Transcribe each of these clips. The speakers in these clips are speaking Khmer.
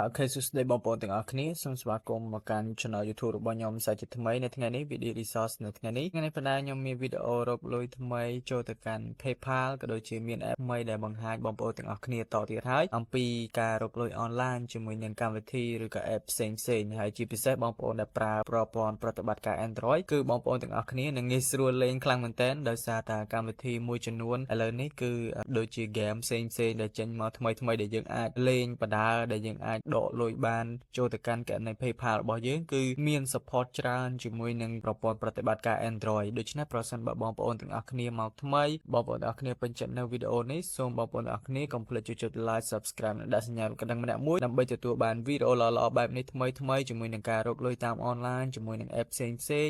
OK សួស្តីបងប្អូនទាំងអស់គ្នាសូមស្វាគមន៍មកកាន់ Channel YouTube របស់ខ្ញុំសាជាថ្មីនៅថ្ងៃនេះ Video Resource នៅថ្ងៃនេះថ្ងៃនេះប៉ុណ្ណាខ្ញុំមានវីដេអូរកលុយថ្មីចូលទៅកាន់ PayPal ក៏ដូចជាមាន app ថ្មីដែលបង្ហាញបងប្អូនទាំងអស់គ្នាតទៀតហើយអំពីការរកលុយ online ជាមួយនឹងកម្មវិធីឬក៏ app ផ្សេងផ្សេងហើយជាពិសេសបងប្អូនដែលប្រើប្រព័ន្ធប្រតិបត្តិការ Android គឺបងប្អូនទាំងអស់គ្នានឹងងាយស្រួលលេងខ្លាំងមែនទែនដោយសារតែកម្មវិធីមួយចំនួនឥឡូវនេះគឺដូចជា game ផ្សេងផ្សេងដែលចេញមកថ្មីថ្មីដែលយើងអាចលេងបដាដែលយើងអាចដកលុយបានចូលទៅកាន់គណនី PayPal របស់យើងគឺមាន support ច្រើនជាមួយនឹងប្រព័ន្ធប្រតិបត្តិការ Android ដូច្នេះប្រសិនបើបងប្អូនទាំងអស់គ្នាមកថ្មីបងប្អូនទាំងអស់គ្នាពេញចិត្តនៅវីដេអូនេះសូមបងប្អូនទាំងអស់គ្នាកុំភ្លេចចុច like subscribe និងដាក់សញ្ញារូបកណ្ដឹងម្នាក់មួយដើម្បីទទួលបានវីដេអូល្អៗបែបនេះថ្មីថ្មីជាមួយនឹងការរកលុយតាមអនឡាញជាមួយនឹង app ផ្សេងផ្សេង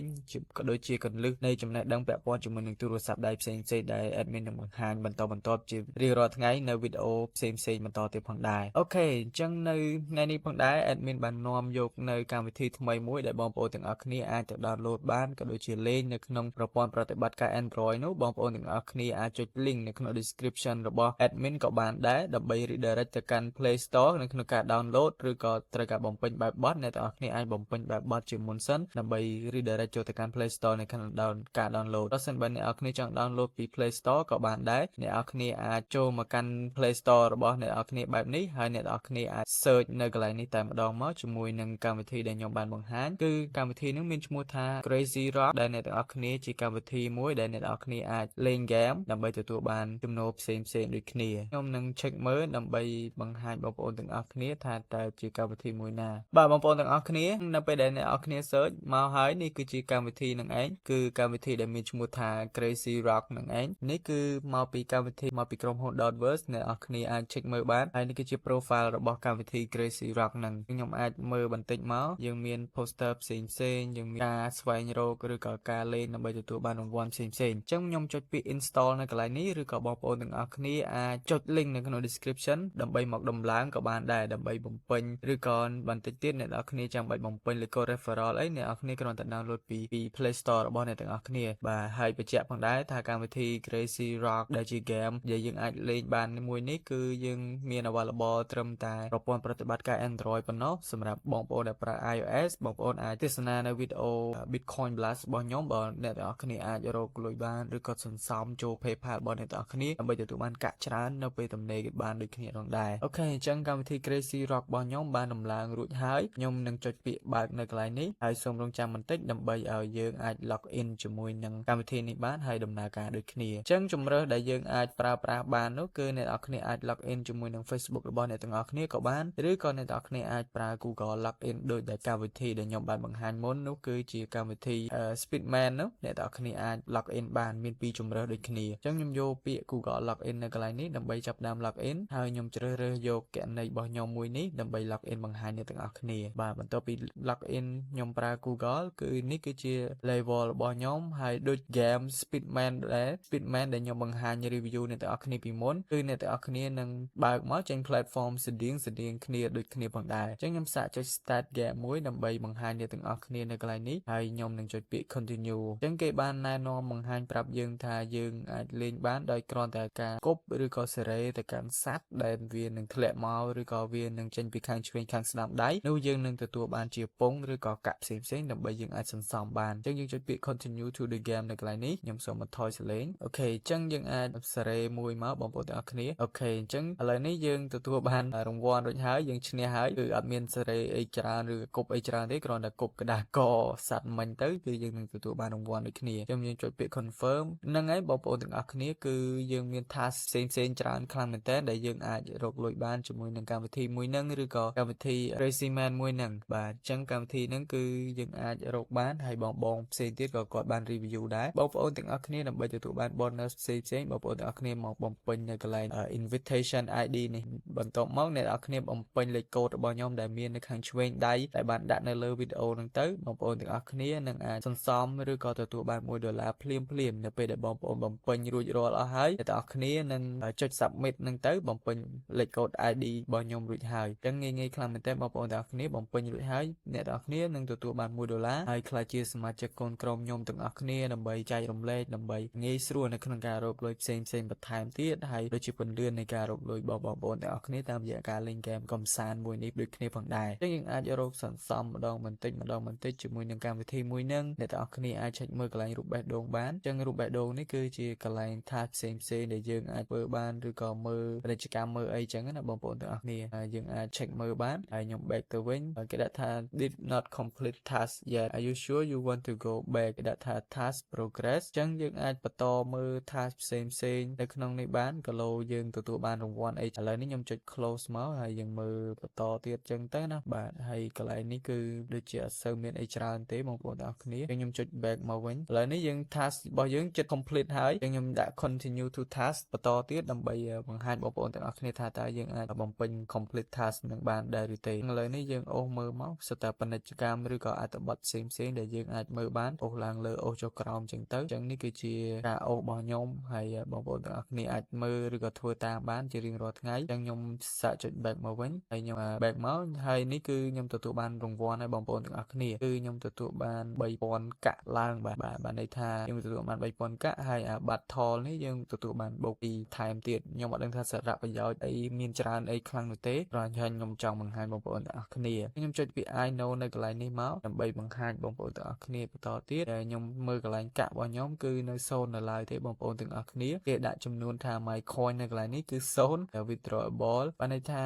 ក៏ដូចជាកន្លឹះនៃចំណេះដឹងពាក់ព័ន្ធជាមួយនឹងទូរស័ព្ទដៃផ្សេងផ្សេងដែល admin នឹងបង្ហាញបន្តបន្ទាប់ជារៀងរាល់ថ្ងៃនៅវីដេអូផ្សេងផ្សេងបន្តទៀតផងដែរ OK អញ្ចឹងនៅថ្ងៃនេះផងដែរ admin បាននាំយកនៅកម្មវិធីថ្មីមួយដែលបងប្អូនទាំងអស់គ្នាអាចទៅ download បានក៏ដូចជាលេងនៅក្នុងប្រព័ន្ធប្រតិបត្តិការ Android នោះបងប្អូនទាំងអស់គ្នាអាចចុច link នៅក្នុង description របស់ admin ក៏បានដែរដើម្បី redirect ទៅកាន់ Play Store នៅក្នុងការ download ឬក៏ត្រូវការបំពេញបែបបទអ្នកទាំងអស់គ្នាអាចបំពេញបែបបទជាមុនសិនដើម្បី redirect ចូលទៅកាន់ Play Store នៅក្នុង down ការ download ប្រសិនបើអ្នកនរគ្នាចង់ download ពី Play Store ក៏បានដែរអ្នកនរគ្នាអាចចូលមកកាន់ Play Store របស់អ្នកនរគ្នាបែបនេះហើយអ្នកនរគ្នាអាច search នៅកន្លែងនេះតែម្ដងមកជាមួយនឹងកម្មវិធីដែលខ្ញុំបានបង្ហាញគឺកម្មវិធីនេះមានឈ្មោះថា Crazy Rock ដែលអ្នកទាំងអស់គ្នាជាកម្មវិធីមួយដែលអ្នកទាំងអស់គ្នាអាចលេងហ្គេមដើម្បីទទួលបានចំណូលផ្សេងផ្សេងដូចគ្នាខ្ញុំនឹង check មើលដើម្បីបង្ហាញបងប្អូនទាំងអស់គ្នាថាតើជាកម្មវិធីមួយណាបាទបងប្អូនទាំងអស់គ្នានៅពេលដែលអ្នកនរគ្នា search មកហើយនេះគឺជាកម្មវិធីនឹងឯងគឺកម្មវិធីដែលមានឈ្មោះថា Crazy Rock នឹងឯងនេះគឺមកពីកម្មវិធីមកពីក្រុមហ៊ុន Dotverse អ្នកនរគ្នាអាច check មើលបានហើយនេះគឺជា profile របស់កម្មវិធី Crazy Rock ហ្នឹងខ្ញុំអាចមើលបន្តិចមកយើងមាន poster ផ្សេងផ្សេងយើងមានការស្វែងរកឬក៏ការលេងដើម្បីទទួលបានរង្វាន់ផ្សេងផ្សេងអញ្ចឹងខ្ញុំចុចពាក្យ install នៅកន្លែងនេះឬក៏បងប្អូនទាំងអស់គ្នាអាចចុច link នៅក្នុង description ដើម្បីមកដំឡើងក៏បានដែរដើម្បីបំពេញឬក៏បន្តិចទៀតអ្នកនរគ្នាចាំបាច់បំពេញលេខកូដ referral អីអ្នកនរគ្នាគ្រាន់តែ download ពី Play Store របស់អ្នកទាំងអស់គ្នាបាទហើយបញ្ជាក់ផងដែរថាកម្មវិធី Crazy Rock ដែលជា game ដែលយើងអាចលេងបានមួយនេះគឺយើងមាន available ត្រឹមតែប្រព័ន្ធប្រតិបត្តិការ Android ប៉ុណ្ណោះសម្រាប់បងប្អូនដែលប្រើ iOS បងប្អូនអាចទស្សនានៅវីដេអូ Bitcoin Blast របស់ខ្ញុំបើអ្នកទាំងអស់គ្នាអាចរកលុយបានឬក៏សន្សំចូល PayPal របស់អ្នកទាំងអស់គ្នាដើម្បីទទួលបានកាក់ច្រើននៅពេលទំនេរបានដូចគ្នាផងដែរ OK អញ្ចឹងកម្មវិធី Crazy Rock របស់ខ្ញុំបានដំឡើងរួចហើយខ្ញុំនឹងចុចពាក្យបើកនៅកន្លែងនេះហើយសូមរងចាំបន្តិចដើម្បីឲ្យយើងអាច log in ជាមួយនឹងកម្មវិធីនេះបានហើយដំណើរការដូចគ្នាអញ្ចឹងជំរើសដែលយើងអាចប្រើប្រាស់បាននោះគឺអ្នកនរគ្នាអាច log in ជាមួយនឹង Facebook របស់អ្នកទាំងអស់គ្នាក៏បានឬក៏អ្នកទាំងអស់គ្នាអាចប្រើ Google log in ដោយដែលកម្មវិធីដែលខ្ញុំបានបង្ហាញមុននោះគឺជាកម្មវិធី Speedman នោះអ្នកទាំងអស់គ្នាអាច log in បានមានពីរជម្រើសដូចគ្នាអញ្ចឹងខ្ញុំយកពាក្យ Google log in នៅកន្លែងនេះដើម្បីចាប់ផ្ដើម log in ហើយខ្ញុំជ្រើសរើសយកគណនីរបស់ខ្ញុំមួយនេះដើម្បី log in បង្ហាញអ្នកទាំងអស់គ្នាបាទបន្ទាប់ពី log in ខ្ញុំប្រើ Google គឺនេះគឺជា level របស់ខ្ញុំហើយដូច game Speedman ដែរ Speedman ដែលខ្ញុំបង្ហាញ review អ្នកទាំងអស់គ្នាពីមុនគឺអ្នកទាំងអស់គ្នានឹងបើកមកចេញ platform ស្តៀងស្តៀងគ្នាដូចគ្នាផងដែរអញ្ចឹងខ្ញុំសាកចុច start game មួយដើម្បីបង្ហាញអ្នកទាំងអស់គ្នានៅកន្លែងនេះហើយខ្ញុំនឹងចុចពាក្យ continue អញ្ចឹងគេបានណែនាំបង្ហាញប្រាប់យើងថាយើងអាចលេងបានដោយគ្រាន់តែការគប់ឬក៏សេរីទៅកាន់សត្វដែលវានឹងធ្លាក់មកឬក៏វានឹងចេញពីខាងឆ្វេងខាងស្ដាំដៃនោះយើងនឹងទទួលបានជាពងឬក៏កាក់ផ្សេងៗដើម្បីយើងអាចសន្សំបានអញ្ចឹងយើងចុចពាក្យ continue to the game នៅកន្លែងនេះខ្ញុំសូមបន្ថយសំឡេង OK អញ្ចឹងយើងអាចសេរីមួយមកបងប្អូនទាំងអស់គ្នា OK អញ្ចឹងឥឡូវនេះយើងទទួលបានរង្វាន់រួចហើយយើងឈ្នះហើយគឺអត់មានសេរីអីច្រើនឬគប់អីច្រើនទេគ្រាន់តែគប់ក្តារកសត្វមិញទៅគឺយើងនឹងទទួលបានរង្វាន់ដូចគ្នាអញ្ចឹងយើងចុចពាក្យ confirm ហ្នឹងហើយបងប្អូនទាំងអស់គ្នាគឺយើងមាន task ផ្សេងផ្សេងច្រើនខ្លាំងមែនតើដែលយើងអាចរកលុយបានជាមួយនឹងកម្មវិធីមួយហ្នឹងឬក៏កម្មវិធី Crazy Man មួយហ្នឹងបាទអញ្ចឹងកម្មវិធីហ្នឹងគឺយើងអាចរកបានហើយបងបងផ្សេងទៀតក៏គាត់បាន review ដែរបងប្អូនទាំងអស់គ្នាដើម្បីទទួលបាន bonus ផ្សេងផ្សេងបងប្អូនទាំងអស់គ្នាមកបំពេញនៅកន្លែង invitation ID នេះបន្ទាប់មកអ្នកនរគ្នាបំពេញលេខកូដរបស់ខ្ញុំដែលមាននៅខាងឆ្វេងដៃដែលបានដាក់នៅលើវីដេអូហ្នឹងទៅបងប្អូនទាំងអស់គ្នានឹងអាចសន្សំឬក៏ទទួលបាន1ដុល្លារភ្លាមភ្លាមនៅពេលដែលបងប្អូនបំពេញរួចរាល់អស់ហើយអ្នកទាំងអស់គ្នានឹងចុច submit ហ្នឹងទៅបំពេញលេខកូដ ID របស់ខ្ញុំរួចហើយអញ្ចឹងងាយងាយខ្លាំងមែនទែនបងប្អូនទាំងអស់គ្នាបំពេញរួចហើយអ្នកទាំងអស់គ្នានឹងទទួលបាន1ដុល្លារហើយក្លាយជាសមាជិកកូនក្រុមខ្ញុំទាំងអស់គ្នាដើម្បីចែករំលែកដើម្បីងាយស្រួលនៅក្នុងការរកលុយផ្សេងផ្សេងបន្ថែមទៀតហើយដូចជាពន្លឿននៃការរកលុយរបស់បងប្អូនទាំងអស់គ្នាតាមរយៈការលេងហ្គេមកំសាន្ត។ សាន្តមួយនេះដូចគ្នាផងដែរអញ្ចឹងយើងអាចរកសន្សំម្ដងបន្តិចម្ដងបន្តិចជាមួយនឹងកម្មវិធីមួយហ្នឹងអ្នកទាំងអស់គ្នាអាចឆែកមើលកន្លែងរូបបេះដូងបានអញ្ចឹងរូបបេះដូងនេះគឺជាកន្លែង task ផ្សេងផ្សេងដែលយើងអាចធ្វើបានឬក៏មើលពាណិជ្ជកម្មមើលអីចឹងណាបងប្អូនទាំងអស់គ្នាហើយយើងអាច check មើលបានហើយខ្ញុំ back ទៅវិញគេដាក់ថា "Did not complete task yet. Are you sure you want to go back?" គេដាក់ថា task progress អញ្ចឹងយើងអាចបន្តមើល task ផ្សេងផ្សេងនៅក្នុងនេះបានក៏លោយើងទទួលបានរង្វាន់អីឥឡូវនេះខ្ញុំចុច close មកហើយយើងមើលបន្តទៀតអញ្ចឹងទៅណាបាទហើយកន្លែងនេះគឺដូចជាអត់សូវមានអីច្រើនទេបងប្អូនទាំងអស់គ្នាខ្ញុំចុច back មកវិញឥឡូវនេះយើង task របស់យើងជិត complete ហើយអញ្ចឹងខ្ញុំដាក់ continue to task បន្តទៀតដើម្បីបង្ហាញបងប្អូនទាំងអស់គ្នាថាតើយើងអាចបំពេញ complete task នឹងបានដែរឬទេឥឡូវនេះយើងអូសមើលមកសុទ្ធតែពាណិជ្ជកម្មឬក៏អត្ថបទផ្សេងផ្សេងដែលយើងអាចមើលបានអូសឡើងលើអូសចុះក្រោមអញ្ចឹងទៅអញ្ចឹងនេះគឺជាការអូសរបស់ខ្ញុំហើយបងប្អូនទាំងអស់គ្នាអាចមើលឬក៏ធ្វើតាមបានជារៀងរាល់ថ្ងៃអញ្ចឹងខ្ញុំសាកចុច back មកវិញហើយខ្ញុំ back មកហើយនេះគឺខ្ញុំទទួលបានរង្វាន់ហើយបងប្អូនទាំងអស់គ្នាគឺខ្ញុំទទួលបាន3000កាក់ឡើងបាទបាទបានន័យថាខ្ញុំទទួលបាន3000កាក់ហើយអា battle នេះយើងទទួលបានបូកពីថែមទៀតខ្ញុំអត់ដឹងថាសារៈប្រយោជន៍អីមានច្រើនអីខ្លាំងនោះទេគ្រាន់តែខ្ញុំចង់បង្ហាញបងប្អូនទាំងអស់គ្នាខ្ញុំចុចពី I know នៅកន្លែងនេះមកដើម្បីបង្ហាញបងប្អូនទាំងអស់គ្នាបន្តទៀតខ្ញុំមើលកន្លែងកាក់របស់ខ្ញុំគឺនៅ0នៅឡើយទេបងប្អូនទាំងអស់គ្នាគេដាក់ចំនួនថា my coin នៅកន្លែងនេះគឺ0 withdrawable បានន័យថា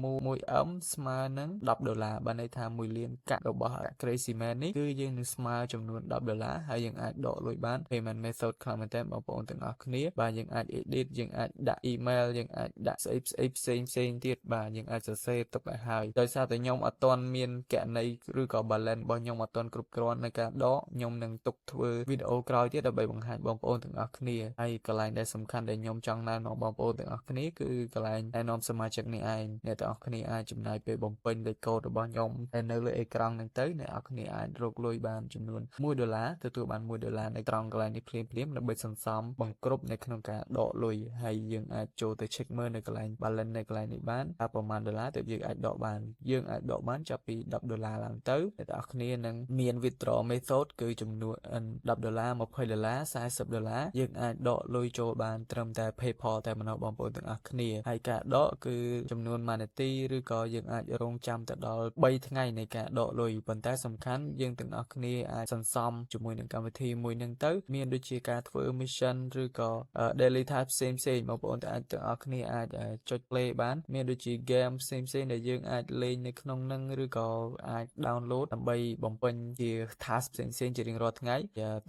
1M ស្មើនឹង10ដុល្លារបានន័យថា1លានកាក់របស់ Crazy Man នេះគឺយើងនឹងស្មើចំនួន10ដុល្លារហើយយើងអាចដកលុយបាន payment method ខ្លាំងមែនទែនបងប្អូនទាំងអស់គ្នាបាទយើងអាច edit យើងអាចដាក់ email យើងអាចដាក់ស្អីស្អីផ្សេងផ្សេងទៀតបាទយើងអាចសរសេរទុកឲ្យហើយដោយសារតែខ្ញុំអត់ទាន់មានគណនីឬក៏ balance របស់ខ្ញុំអត់ទាន់គ្រប់គ្រាន់នៅការដកខ្ញុំនឹងទុកធ្វើវីដេអូក្រោយទៀតដើម្បីបង្ហាញបងប្អូនទាំងអស់គ្នាហើយកន្លែងដែលសំខាន់ដែលខ្ញុំចង់ណែនាំបងប្អូនទាំងអស់គ្នាគឺកន្លែងណែនាំសមាជិកនេះឯងអ្នកទាំងអស់គ្នាអាចចំណាយពេលបំពេញលេខកូដរបស់ខ្ញុំដែលនៅលើអេក្រង់ហ្នឹងទៅអ្នកទាំងអស់គ្នាអាចរកលុយបានចំនួន1ដុល្លារទទួលបាន1ដុល្លារនៅត្រង់កន្លែងនេះភ្លាមៗដើម្បីសន្សំបង្គ្រប់នៅក្នុងការដកលុយហើយយើងអាចចូលទៅ check មើលនៅកន្លែង balance នៅកន្លែងនេះបានតើប្រមាណដុល្លារទើបយើងអាចដកបានយើងអាចដកបានចាប់ពី10ដុល្លារឡើងទៅអ្នកទាំងអស់គ្នានឹងមាន withdraw method គឺចំនួន10ដុល្លារ20ដុល្លារ40ដុល្លារយើងអាចដកលុយចូលបានត្រឹមតែ PayPal តែម្ដងបងប្អូនទាំងអស់គ្នាហើយការដកគឺចំនួន1នាទីឬក៏យើងអាចរងចាំទៅដល់3ថ្ងៃនៃការដកលុយប៉ុន្តែសំខាន់យើងទាំងអស់គ្នាអាចសន្សំជាមួយនឹងកម្មវិធីមួយនឹងទៅមានដូចជាការធ្វើ mission ឬក៏ daily task ផ្សេងផ្សេងបងប្អូនទាំងអាចទាំងអស់គ្នាអាចចុច play បានមានដូចជា game ផ្សេងផ្សេងដែលយើងអាចលេងនៅក្នុងនឹងឬក៏អាច download ដើម្បីបំពេញជា task ផ្សេងផ្សេងជារៀងរាល់ថ្ងៃ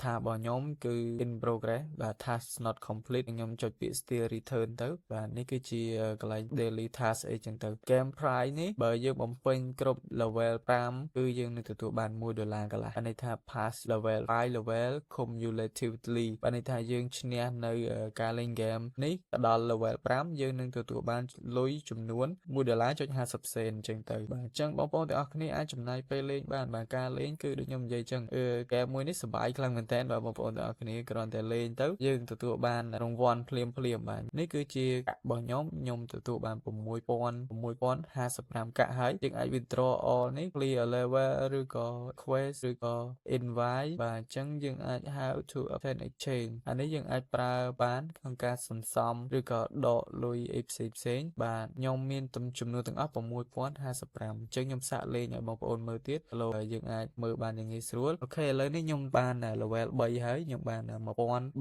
ថារបស់ខ្ញុំគឺ in progress បាទ task not complete ខ្ញុំចុចពាក្យ still return ទៅបាទនេះគឺជាកន្លែង daily task អីចឹងទៅ game price នេះបើយើងបំពេញគ្រប់ level 5គឺយើងនឹងទទួលបាន1ដុល្លារកន្លះបានន័យថា pass level 5 level cumulatively បានន័យថាយើងឈ្នះនៅការលេង game នេះទៅដល់ level 5យើងនឹងទទួលបានលុយចំនួន1ដុល្លារចុច50សេនអញ្ចឹងទៅបាទអញ្ចឹងបងប្អូនទាំងអស់គ្នាអាចចំណាយពេលលេងបានបាទការលេងគឺដូចខ្ញុំនិយាយអញ្ចឹងអឺហ្គេមមួយនេះសប្បាយខ្លាំងមែនតើបាទបងប្អូនទាំងអស់គ្នាគ្រាន់តែលេងទៅយើងទទួលបានរង្វាន់ភ្លាមភ្លាមបាទនេះគឺជាកាក់របស់ខ្ញុំខ្ញុំទទួលបាន6000 6055កាក់ហើយយើងអាច withdraw all នេះ clear level ឬក៏ quest ឬក៏ invite បាទអញ្ចឹងយើងអាច how to obtain exchange អានេះយើងអាចប្រើបានក្នុងការសន្សំឬក៏ដកលុយអីផ្សេងផ្សេងបាទខ្ញុំមានចំនួនទាំងអស់6055អញ្ចឹងខ្ញុំសាកលេងឲ្យបងប្អូនមើលទៀតឥឡូវយើងអាចមើលបានយ៉ាងងាយស្រួល OK ឥឡូវនេះខ្ញុំបាន level 3ហើយខ្ញុំបាន1000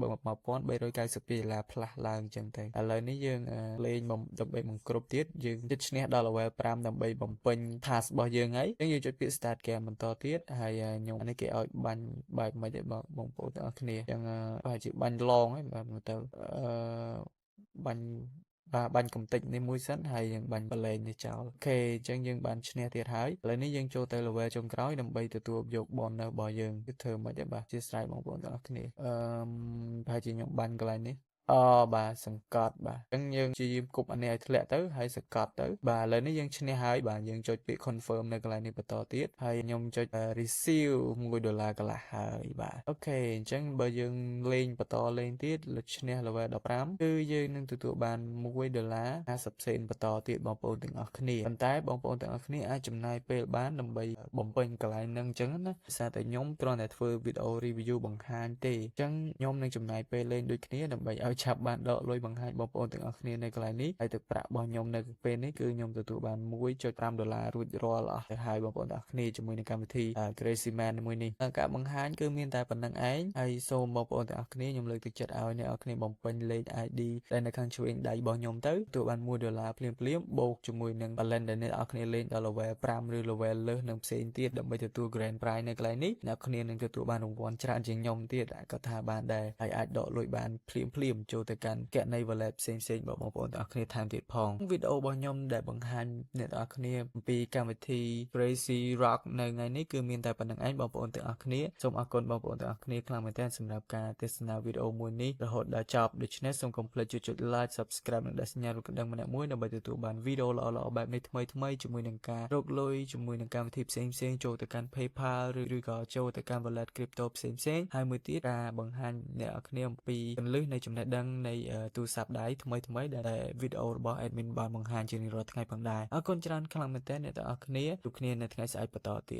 1392ដុល្លារផ្លាស់ឡើងអញ្ចឹងទៅឥឡូវនេះយើងលេងដើម្បីបង្គ្រប់ទៀតយើងជិតឈ្នះដល់ level 5ដើម្បីបំពេញ task របស់យើងហើយអញ្ចឹងយើងចុចពាក្យ start game បន្តទៀតហើយខ្ញុំនេះគេឲ្យបាញ់បែបម៉េចឯងបងប្អូនទាំងអស់គ្នាអញ្ចឹងប្រហែលជាបាញ់ឡងហើយបាទមើលទៅអឺបាញ់បាទបាញ់កំតិចនេះមួយសិនហើយយើងបាញ់បលែងនេះចោល OK អញ្ចឹងយើងបានឈ្នះទៀតហើយឥឡូវនេះយើងចូលទៅ level ចុងក្រោយដើម្បីទទួលយក bonus របស់យើងគឺធ្វើមិនទេបាទជាស្រ័យបងប្អូនទាំងអស់គ្នាអឺប្រហែលជាខ្ញុំបាញ់កន្លែងនេះអបាទសង្កត់បាទអញ្ចឹងយើងព្យាយាមគប់អានេះឲ្យធ្លាក់ទៅហើយសង្កត់ទៅបាទឥឡូវនេះយើងឈ្នះហើយបាទយើងចុចពាក្យ confirm នៅកន្លែងនេះបន្តទៀតហើយខ្ញុំចុច receive 1ដុល្លារកន្លះហើយបាទ OK អញ្ចឹងបើយើងលេងបន្តលេងទៀតលើឈ្នះ level 15គឺយើងនឹងទទួលបាន1ដុល្លារ50សេនបន្តទៀតបងប្អូនទាំងអស់គ្នាប៉ុន្តែបងប្អូនទាំងអស់គ្នាអាចចំណាយពេលបានដើម្បីបំពេញកន្លែងហ្នឹងអញ្ចឹងណាដោយសារតែខ្ញុំគ្រាន់តែធ្វើវីដេអូ review បង្ហាញទេអញ្ចឹងខ្ញុំនឹងចំណាយពេលលេងដូចគ្នាដើម្បីឲ្យ ឆាប់បានដកលុយបង្ហាញបងប្អូនទាំងអស់គ្នានៅកន្លែងនេះហើយទឹកប្រាក់របស់ខ្ញុំនៅពេលនេះគឺខ្ញុំទទួលបាន1.5ដុល្លាររួចរាល់អស់ទៅហើយបងប្អូនទាំងអស់គ្នាជាមួយនឹងកម្មវិធី Crazy Man មួយនេះការបង្ហាញគឺមានតែប៉ុណ្ណឹងឯងហើយសូមបងប្អូនទាំងអស់គ្នាខ្ញុំលើកទឹកចិត្តឲ្យអ្នកនរគ្នាបំពេញលេខ ID ដែលនៅខាងឆ្វេងដៃរបស់ខ្ញុំទៅទទួលបាន1ដុល្លារភ្លាមៗបូកជាមួយនឹង balance ដែលអ្នកនរគ្នាលេងដល់ level 5ឬ level លើសនិងផ្សេងទៀតដើម្បីទទួល grand prize នៅកន្លែងនេះអ្នកគ្នានឹងទទួលបានរង្វាន់ច្រើនជាងខ្ញុំទៀតក៏ថាបានដែរហើយអាចដកលុយបានភ្លាមភ្លាមចូលទៅកាន់គណនី wallet ផ្សេងផ្សេងរបស់បងប្អូនទាំងអស់គ្នាថែមទៀតផងវីដេអូរបស់ខ្ញុំដែលបង្ហាញអ្នកទាំងអស់គ្នាអំពីកម្មវិធី Crazy Rock នៅថ្ងៃនេះគឺមានតែប៉ុណ្ណឹងឯងបងប្អូនទាំងអស់គ្នាសូមអរគុណបងប្អូនទាំងអស់គ្នាខ្លាំងមែនទែនសម្រាប់ការទស្សនាវីដេអូមួយនេះរហូតដល់ចប់ដូច្នេះសូមកុំភ្លេចចុច like subscribe និងដាក់សញ្ញារូបកណ្ដឹងម្នាក់មួយដើម្បីទទួលបានវីដេអូល្អៗបែបនេះថ្មីៗជាមួយនឹងការរកលុយជាមួយនឹងកម្មវិធីផ្សេងៗចូលទៅកាន់ PayPal ឬឬក៏ចូលទៅកាន់ wallet crypto ផ្សេងៗហើយមួយទៀតការបង្ហាញអ្នកនរគ្នាអំពីគន្លឹះនៃចំណេះដឹងនៃទូរស័ព្ទដៃថ្មីៗដែលវីដេអូរបស់ admin បានបង្ហាញជារៀងរាល់ថ្ងៃផងដែរអរគុណច្រើនខ្លាំងមែនទែនអ្នកទាំងអស់គ្នាជួបគ្នានៅថ្ងៃស្អែកបន្តទៀត។